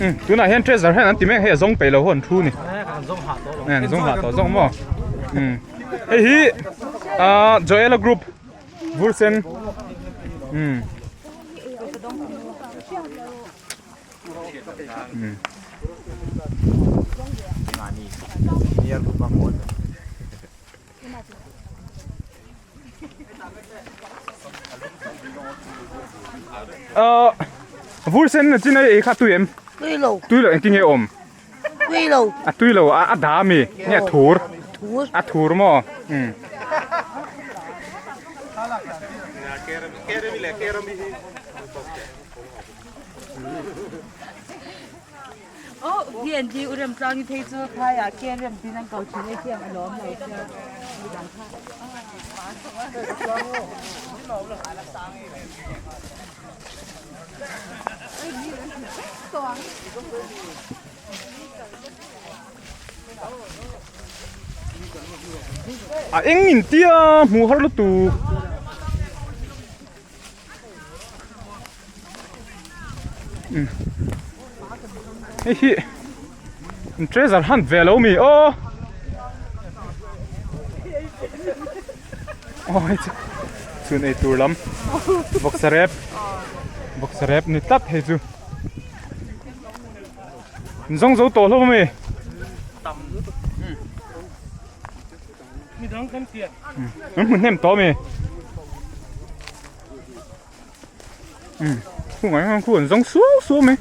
Um tunah hian treasure hian an ti mek hei a zawng peih lo ho an thu ni an zawng hah tawh zawk maw um hei hi ah Joela group Vursen um um Ờ, vur sen na chin ei kha tui em? Tui lo. Tui lo engtin nge awm? Tui lo. A tui lo a a da mi nge a thur? Thur. A thur maw? Um. Oh, VND urem tlang i phei chu phai ah ke rem tin an ko thin e khiang a lawm lo sia. Midang kha. A eng in tia hmuh har lutuk. Hei hi treasure hunt ve lo mi aw aw hei chu chhun ei tur lam vawksa rep vawksa rep ni tlat hei chu in zawng zo tawh hlawm ami an hmu hnem tawh ami. Um khungah hian khu an zawng suau suau mai.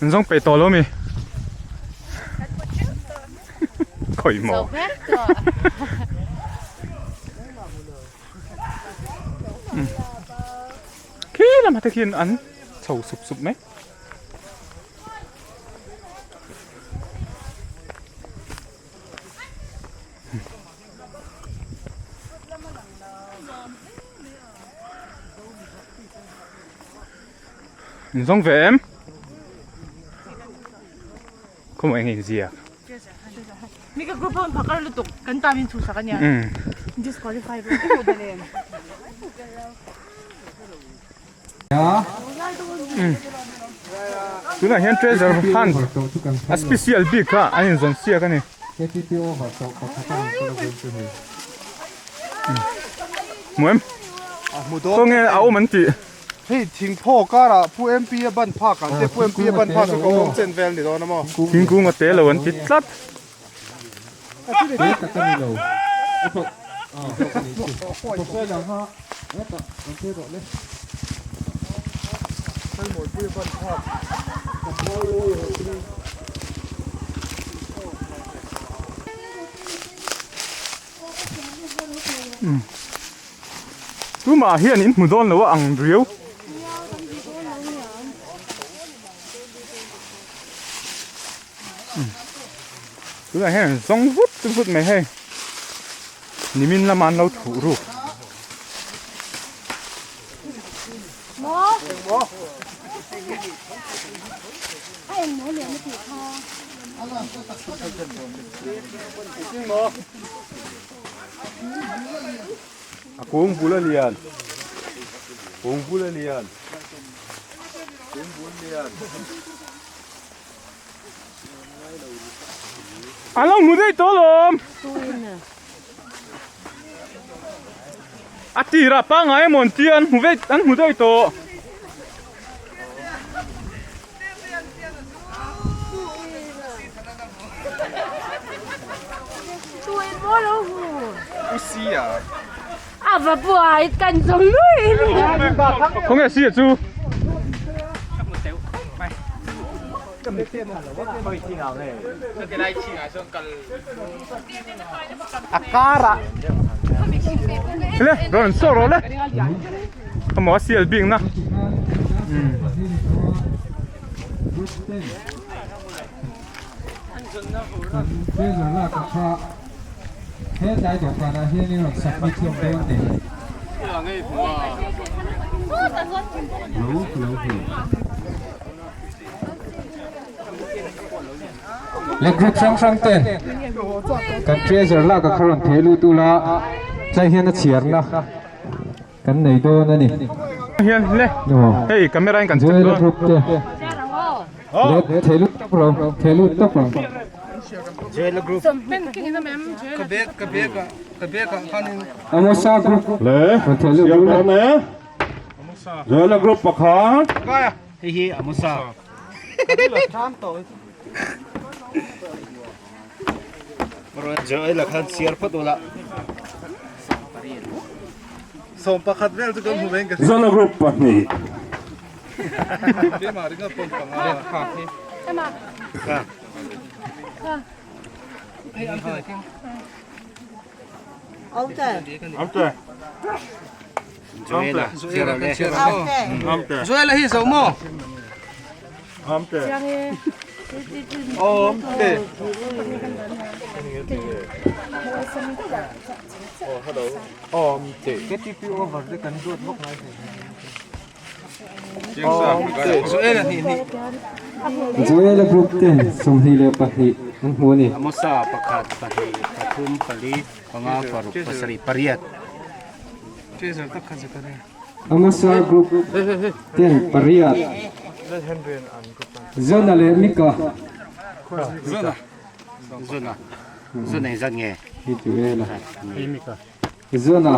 An zawng peih tawh lo mi khawi maw khi lamah te khian an chho sup sup mai. In zawng ve em? Khawmaw eng in ziak? Mi ka group ho an phakar lutuk kan tam in chhuhsak ania. Disqualify vek em. Tunah hian treasure hunt a special bik kha an inzawn siak a ni. Hmu em? Khawnge a awm an tih? Hei thingphaw karah Pu MP a ban phak ang te Pu MP a ban phak chu ka awm chen vel ni dawn a maw? Thingkung a te lo an ti tlat. Tumah hian in hmu dawn lo a ang riau. Tunah hian an zawng vut vut mai hei nimin lama an lo thuh ruk. A kung bul a lian kung bul a lian kung bul lian. A lo hmu daih tawh alawm. A tirah pangngai emaw an tia an hmu vek an hmu daih tawh. Khawnge sia chu? Le rawn saw rawh le amaw a sial bik na Lo lo hmu. Le group hrang hrang ten kan treasure lak a kha rawn theh lut ula tlai hian a chhiarna kan nei dawn a ni. Hian le hei camera in kan check dawn. Group te le theh lut tawp ro theh lut tawp ro. Joela group ka bag ka bag ka bag ah khanin Amosa group le rawn theh lut siam dawn e Joela group pakhat. Hei hi Amosa. Joela khan siar phawt ula. Zona group pahnih. Amte. Joela Amte. Joela hi zo maw? Amte. Amte. Amte. KTP over te kan duat bawk ngai thei. Amte. Joela hi ni. Joela group ten 22 an hmu a ni. Amosa pakhat pahnih pathum pali panga paruk pasarih pariat. Amosa group ten pariat Zona leh Mika Zona Zona Zona engzat nge hi chu e la Zona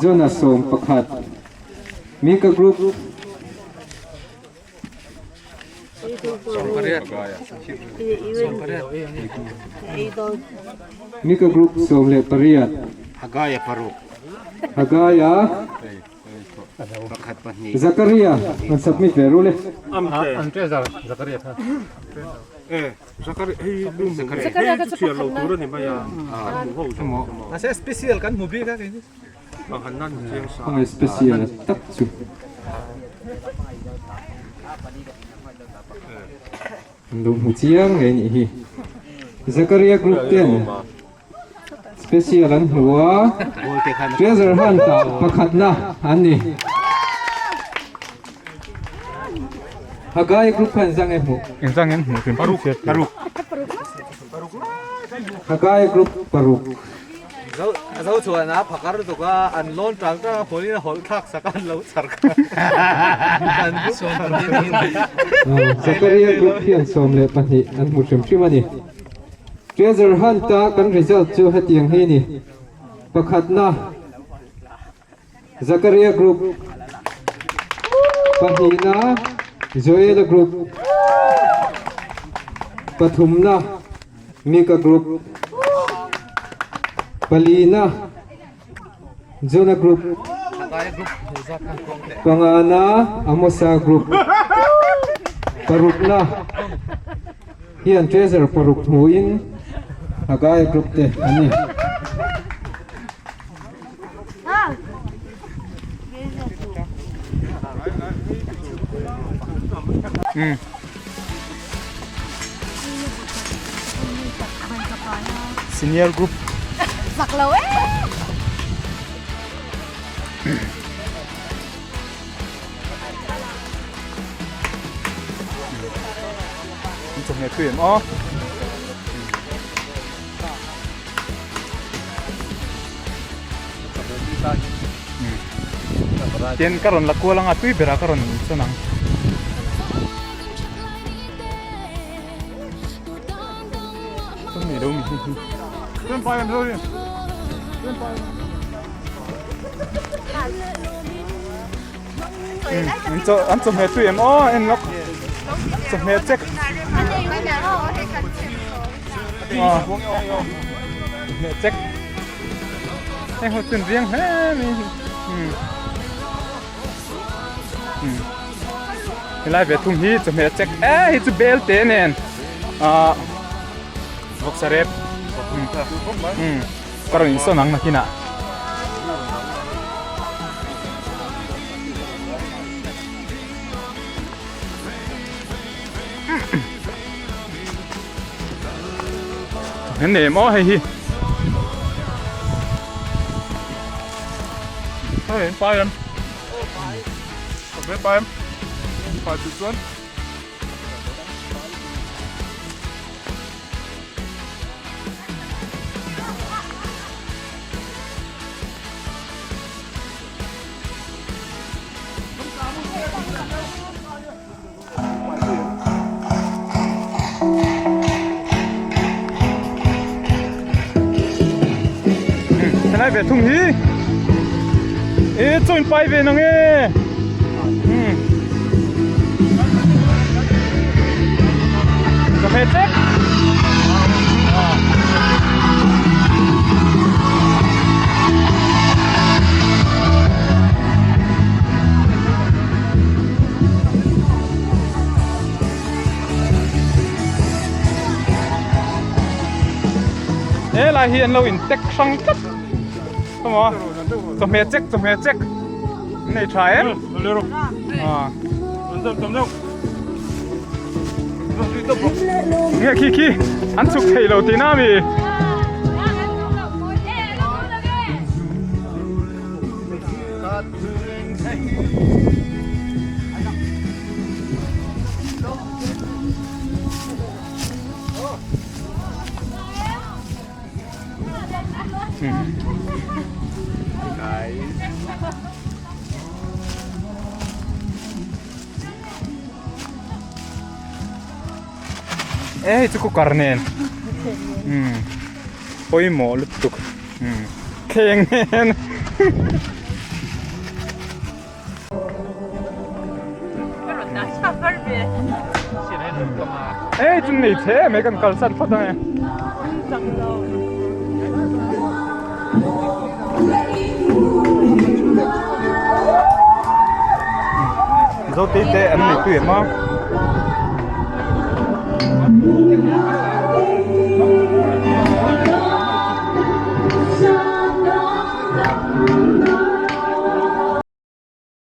Zona sawm pakhat Mika group Mika group 18. Hagaya paruk. Hagaya Zakaria an submit ve rule. Hmangaih special tak chu. An lo hmu chiang ngei nih hi. Zakaria group ten special an hmu a, treasure hunt ah pakhatna an ni. Hagai group khan zang e hmuh. Engzang en hmuh paruk paruk. Hagai group paruk. Zo chuan a phakar lutuk a, an lawn tang tang a, pawlin a hawlh thlak sak a, an lo chhar kha. An group Zakaria group hian 12 an hmu hrim hrim a ni. Treasure hunt a kan result chu hetiang hi a ni. Pakhatna Zakaria group, pahnihna Joela group, pathumna Mika group, palina Jona group, pangana Amosa group, parukna hian treasure paruk hmuhin Hagai group te an ni. Senior group. Zak lo e. Chawhmeh tui em aw. Tin ka rawn la kual anga tui berah ka rawn sawn ang. An chawhmeh tui em aw en lawk chawhmeh check. Chawhmeh check. Heng ho chun riang hle mai helai ve thung hi chawhmeh check e hei chu bel te nen ah vawksa rep ka rawn insawn ang nakinah. An nei em aw hei hi. Hei an pai em? Ka pai em? Pai chu chuan. Helai ve thung hi e chaw in pai ve nang e Cà phê chết He lai hi an lo in tek hrang tlat Khaw maw chawhmeh chek chawhmeh chek an nei tha em Nge khi khi an chhuk thei lo tihna a mi. E hei chu cooker nen umm pawimawh lutuk umm thleng nen. Ei chu nei che mai kan kalsan phawt ange. Zotei te an nei tui em a.